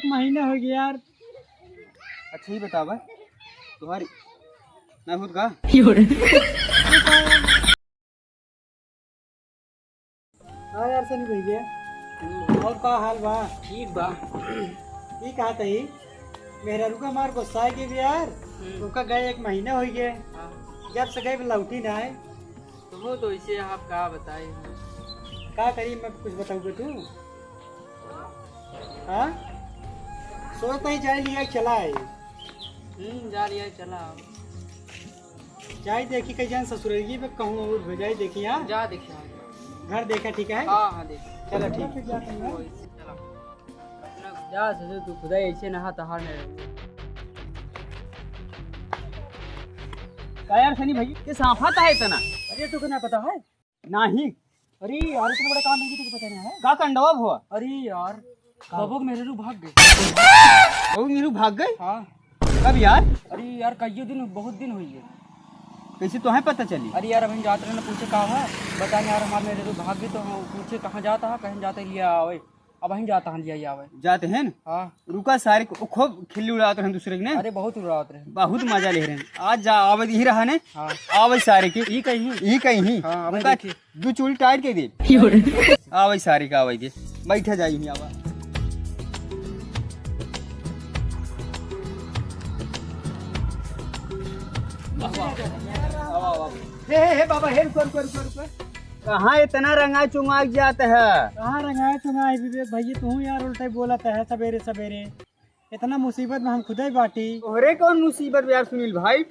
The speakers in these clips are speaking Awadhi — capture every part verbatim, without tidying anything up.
महीना हो गया यार। अच्छा, ही बतावा, तुम्हारी ना होत का? हाँ यार, सनी भैया, और का हाल बा? ठीक बा। ई कहा तही, मेहरारू का मार गुस्सा के भी यार, हम्म। ओका गए एक महीना हो गया। हाँ। जब से गए लौटी ना है। तुम तो ऐसे, आप का बताई। का करी, मैं कुछ बताऊँ तू? हाँ, सोचता ही जाए लिया चला है। हम्म, जा लिया चला। जाए देखी कहीं जान ससुरैली में कहूँ और हो जाए देखी, हाँ? जा देखी, हाँ। घर देखा, ठीक है? हाँ, हाँ, देखी। चलो, ठीक है। वही से चला। जा ससुर, तू खुदा ऐसे नहा तहार नहीं रहो। का यार सनी भाई, ये साफा का है इतना? अरे, तू को ना पता है? नाही। अरे यार, इतना बड़ा काम है, तुझे पता नहीं है? का कंडवा भवा? अरे यार, का? बाबू के मेहरारू भाग गए। बाबू के मेहरारू भाग गए? हाँ। कब यार? अरे यार, कईयो दिन, बहुत दिन हुई है। कैसे तोहे पता चली? अरे यार, अबहिन जात रहे ना पूछे का है, बता नहीं यार, हमारे मेहरारू भाग गए तो हम पूछे कहाँ जाता है, कहीं जाते लिया आवे। अबहिन जाता है लिया आवे। जाते हैं ना? हाँ। रुका सारे को, खूब खिल्ली उड़ावत रहे दूसरे के ने। अरे बहुत उड़ावत रहे। बहुत मजा ले रहे हैं। आज जा, आवे ही रहा ने। हाँ। आवे सारे के। ई कहीं। ई कहीं। हाँ, आवे उनका देखी। दू चूल टाइट के दे। आवे सारे का आवे दे। बैठा जाई ही आवा। आवा, आवा। हे, हे, हे, बाबा, हे, रुको, रुको, रुको, रुको। कहाँ इतना रंगा चुंगा जात है? कहाँ रंगा चुंगा है विवेक भैया, तू यार उल्टा ही बोलत है सबेरे सबेरे। इतना मुसीबत में हम खुदे बाटी। तोहरे कौन मुसीबत बा यार सुनील भाई?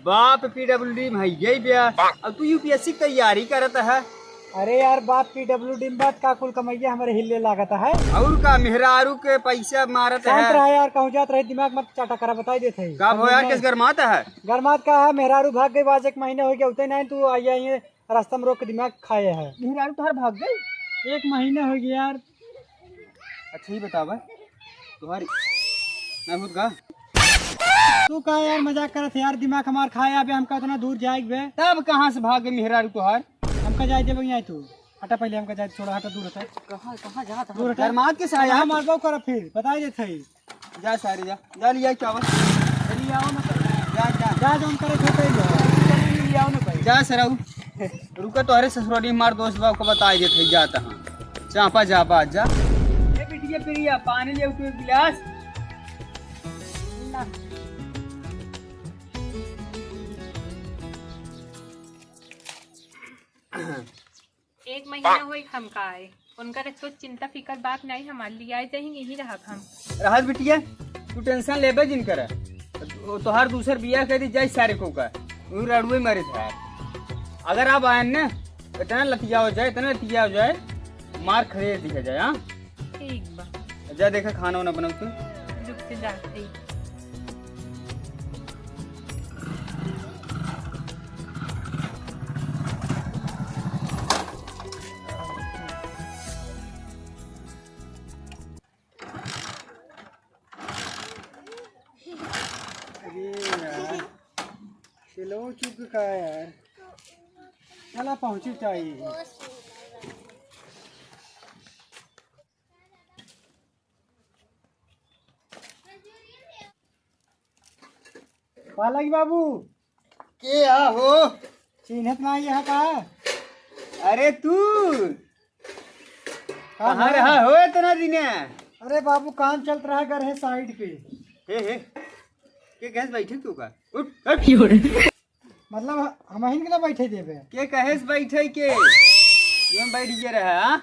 बाप पीडब्ल्यूडी में है यही बया, अब तू यूपीएससी की तैयारी करत है। अरे यार, बाप पीडब्ल्यूडी में बात का, कुल कमैया हमारे हिल्ले लागत है। और का, मेहरारू के पैसा मारत शांत है। रहा यार, कहूँ जात रहे, दिमाग मत चाटा करा, बताई देत है। का भो यार, समझ में किस गरमात है? गरमात का है, मेहरारू भाग गई, आज एक महीना हो गया, उतने नहीं तू आई आई है। रास्ता में रोक के दिमाग खाए है। मेहरारू तोहार भाग गई? एक महीना हो गया यार। अच्छा, ही बतावा, तुम्हारी ना होत का? तू का यार मजाक करत है यार, दिमाग हमार खाए, अबे हमका इतना दूर जाए बे। तब कहाँ से भाग गई मेहरारू तोहार? हमका जाए देबे यहाँ तू। हटा पहले, हमका जाए, छोड़ा, हटा, दूर हटा। कहाँ, कहाँ जात दूर हटा। गरमात के साथ यार। हम मरबो करब फिर, बताई देत है। जा सारे जा, जा लिया चावल। चली आओ ना भाई। जा, जा। जा, जौन करे थे, कह लो। चली आओ ना भाई। जा सरऊ। रुका, तोहरे ससुराली हमार दोस्त बा, ओको बताई देत है, जाता हम। चापा जा, बात जा। ए बिटिया प्रिया, पानी ले उठो एक गिलास। ना। एक महीना होई हमका आए, उनकर एको चिंता फिकर बात नाई, हमार लियाए जाही, यहीं रहब हम। रहत बिटिया, तू टेंशन लेबे जिन करे, तो-, तोहार दूसर बियाह कर दी जाए सारे को का, उ रड़ुए मरे था। अगर आप आए न, इतना लतिया हो जाए, इतना लतिया हो जाए, मार खड़े दिया जाए, हाँ? ठीक बा। जा देखा खाना वाना बनाओ तू। रुक से जाते ही। अरे यार, चलो चुप का यार। चला पहुँची चाहिए। पालक बाबू। के आ हो? चिन्हत ना यहाँ का? अरे तू। का कहाँ है? रहा हो इतना दिन? अरे बाबू, काम चलत रहा घर है साइड पे। हे, हे। के कहेस बैठे तू का? उठ, उठ। मतलब हमहिन के ना बैठे देबे? के कहेस बैठे के? हम बैठ गए रहा, हाँ?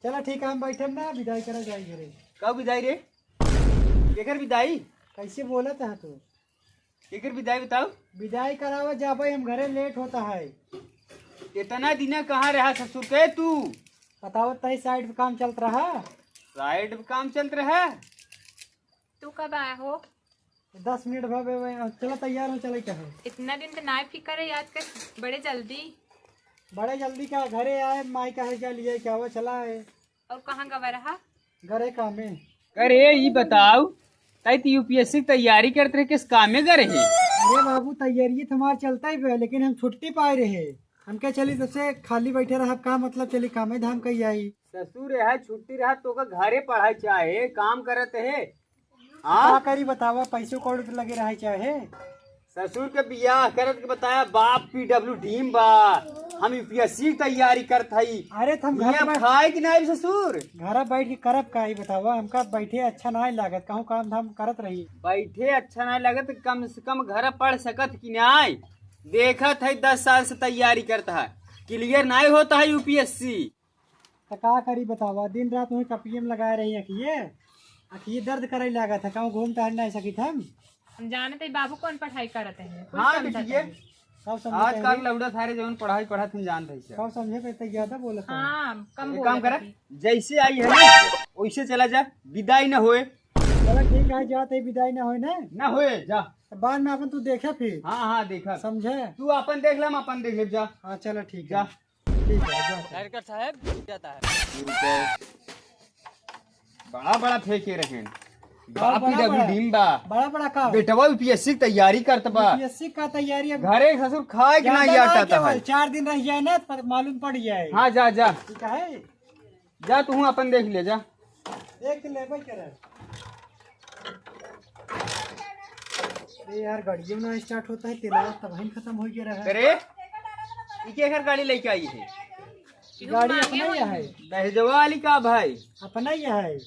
चला ठीक है, हम बैठे ना, विदाई करा जाए घरे। कब विदाई रे? केकर विदाई? कैसे बोलत है तू? केकर विदाई बताओ? विदाई करावा जाबे, हम घरे लेट होता है। इतना दिना कहाँ रहा ससुर के तू? बताओ तही, साइड पे काम चलत रहा। साइड पे काम चलत रहा? तू कब आया हो? दस मिनट भा बे, बे, चला तैयार हो, चले का है? इतना दिन तो ना फिकर है, याद कर बड़े जल्दी। बड़े जल्दी का, घरे आए, माई कहे जा लिए क्या हुआ, चला है। और कहाँ गवा रहा? घरे कामे। अरे, ई बताओ, ताई तो यूपीएससी की तैयारी करत रहे, किस कामे गए रहे? अरे बाबू, तैयारी तो हमार चलता ही बे, लेकिन हम छुट्टी पाए रहे। हम क्या चली, सबसे खाली बैठे रहा, का मतलब, चली कामे धाम कही आई। ससुर है, छुट्टी रहा तो का घरे पढ़ाई चाहे, काम करत है। हाँ? का करी बतावा, पैसो कौड़ी तो लगे रहे चाहे। ससुर के बियाह करत के बताया, बाप पीडब्ल्यू टीम बा, हम यूपीएससी की तैयारी करत हई। अरे, त हम घर ये बैठ खाए कि नाहीं ससुर? घर बैठ के करब का, ई बतावा, हमका बैठे अच्छा नाहीं लागत, कहूँ काम धाम करत रही। बैठे अच्छा नाहीं लागत, कम से कम घर पढ़ सकत कि नाहीं? देखत है, दस साल से तैयारी करत है, क्लियर नाहीं होत है यूपीएससी। त का करी बतावा, दिन रात वही कपिये में लगाए रही अखिये, अखिये दर्द करे लागत है, कहूँ घूम टहल नाहीं सकित हम। हम जानत है बाबू कौन पढ़ाई करत है, कुछ हाँ, समझत बिटिया। है। कब समझे आजकल पहले? लौड़ा सारे जवन पढ़ाई पढ़त हम जानत है सब। कब समझे पे तो ज्यादा बोलत है। हाँ, कम एक बोलत काम करे, है। जैसे आई है ना, वैसे चला जा, विदाई ना होए। चला ठीक है, जात है, विदाई ना होए ना। ना होए, जा। तो बाद में अपन तू देखे फिर। हाँ, हाँ, देखा। समझे? तू अपन देख ले, हम अपन देख ले, जा। हाँ, चला ठीक जा। है। ठीक है, जा। डायरेक्टर साहब, जाता है। बड़ा बड़ा फेंके रहेन। का बाप ही बड़ा रघु बड़ा? डीम बा। बड़ा बड़ा का? बेटवा यूपीएससी की तैयारी करत बा। यूपीएससी का तैयारी अब घरे ससुर खाए के ज्यादा ना ना आता केवल है। चार दिन रह जाए ना, पर मालूम पड़ जाए। हाँ, जा, जा। ठीक है। जा, तू अपन देख ले, जा। देख ले भाई, करे। अरे यार, गाड़ियों ना स्टार्ट होता है, तेलवा तबहिन खत्म हो गया रहा। अरे, ई के एकर गाड़ी लेके आई है? गाड़ी अपना ही है। दहेजवा वाली का भाई? अपना ही है।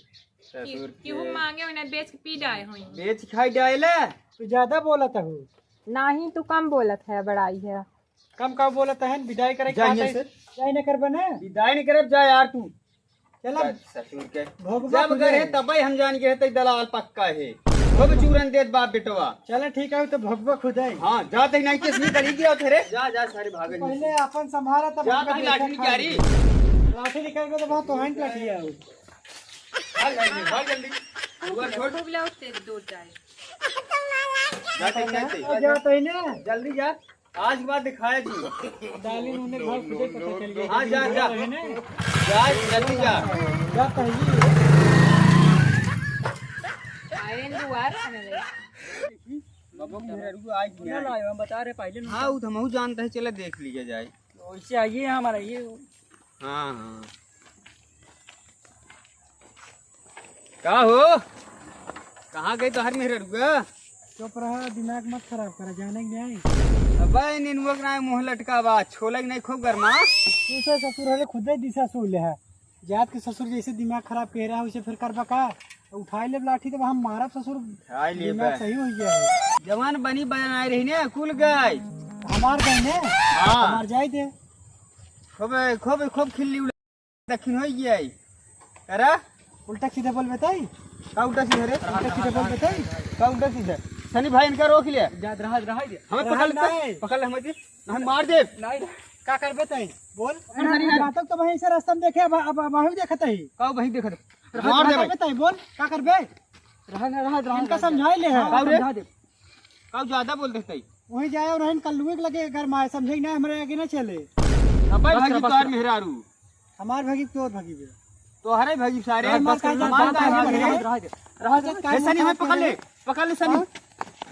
ससुर के। केहू मांगे हो ना, बेच के पी जाए हो। बेच खाई जाए ले। तू ज्यादा बोलत हो। नाही, तू कम बोलत है, बड़ाई है। कम का बोलत है, विदाई करे के जाइए बात है। से। विदाई न करबे ना। विदाई न करब, जा यार तू। चला। ससुर के। भोगबा जब खुदे। करे तबे हम जान गए, तई दलाल पक्का है। खूब चूरन देत बाप बेटवा। चला ठीक है, तो भोगबा खुदे। हाँ, जाते ही नहीं केस में करी गया थे रे। जा, जा, सारे भागल। पहले अपन संभाला, तब जा, हमका भाई, देखा लाठी निकाली। खाली। लाठी निकाल के तो बहुत तोहान लाठी है। भाग जल्दी, भाग जल्दी। हुआ छोड़। खूब लाओ, तेज दूर जाए। जाते ही नहीं थे। जा, तई ना। जल्दी जा। आज के बाद दिखाया जी। डाली उन्हें घर खुदे पता चल गया। हाँ, जा, जा। है ना? जा, जल्दी जा। जा, पहली। आए दुआर खाने लगे। बाबू, मेहरारू आज नहीं आए। हम बता रहे पहले ना। हाँ, वो तो हमहू जानता है, चला देख लिया जाए। वैसे आइए हमारा ये। हाँ, हाँ। का हो? कहाँ गई तोहर मेहररुआ? चुप रहा, दिमाग मत खराब करा, जाने के नहीं। अबे नेनुआ के नाय मुँह लटका बा, छोले के नहीं खूब गरमा। तू से ससुर हरे खुदे दिशा सो ले है। जात के ससुर जैसे दिमाग खराब कह रहा है, उसे फिर करबा का? उठाई ले लाठी तो हम मारब ससुर। उठाई ले दिमाग बे। सही हो गया है। जवान बनी बनाए रही ने, कुल गए। हमार गए ने? हाँ। हमार जाए दे। खूब, खूब, खूब खिल्ली दक्षिण होई गया है। अरे? उल्टा सीधा बोल बताई। का उल्टा सीधा रे? उल्टा सीधा बोल बताई। का उल्टा सीधा? सनी भाई इनका रोक लिया। जा, रहा, रहा दे। हमें रहा पकड़ ले, नहीं। पकड़ ले हमें जी। हम मार दे। नहीं। का कर बताई? बोल। अरे, अरे, अरे। बातक तो भाई ऐसे रास्ता में देखे, अब, अब, अब वही देखत है। का वही देखत है? मार दे भाई। बताई, बोल, का करबे? रहा ना, रहा, रहा, इनका रहा। समझाई ले है। हाँ, का रे? समझा दे। का ज्यादा बोल देते? वही जाए और रहन कल्लुए के लगे अगर माए समझे ना, हमरे आगे ना चले। अबे बस भागी कर, बस तोहार कर। मेहरारू। हमार भागी तोर भागी बे। तोहरे भागी सारे। हमार बस कर, काहे बस, जात बस, काहे बस, भागी बस, रे? बस, बस। रहा दे। रहा दे। कैसे नहीं, हमें पकड़ ले, पकड़ ले सनी। हाँ?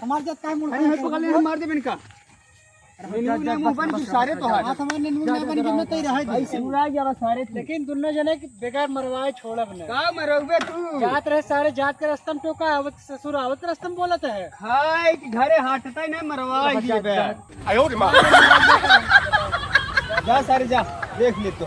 हमार जात काहे मुड़ अरे, हमें पकड़ ले, हम मार दे इनका। रहा दे, नेनुआ जा, जा, मुंह बस, बन बस, के सारे बस, तोहार। जा, हाँ, हमारे नेनुआ जा, बन जा, के जा, मैं तई रहा है। ऐसे उड़ा गया बस सारे। लेकिन दुन्नो जने के बेकार मरवाए छोड़ब न। का मरौबे तू? जात रहे सारे जात के रास्ता में टोका, आवत ससुर आवत रास्ता में बोलत है। खाए कि घरे हाटता ही नहीं मरवा रहा, ये जा, बे। जा। आयो रे माँ। जा सारे जा, देख ले तो।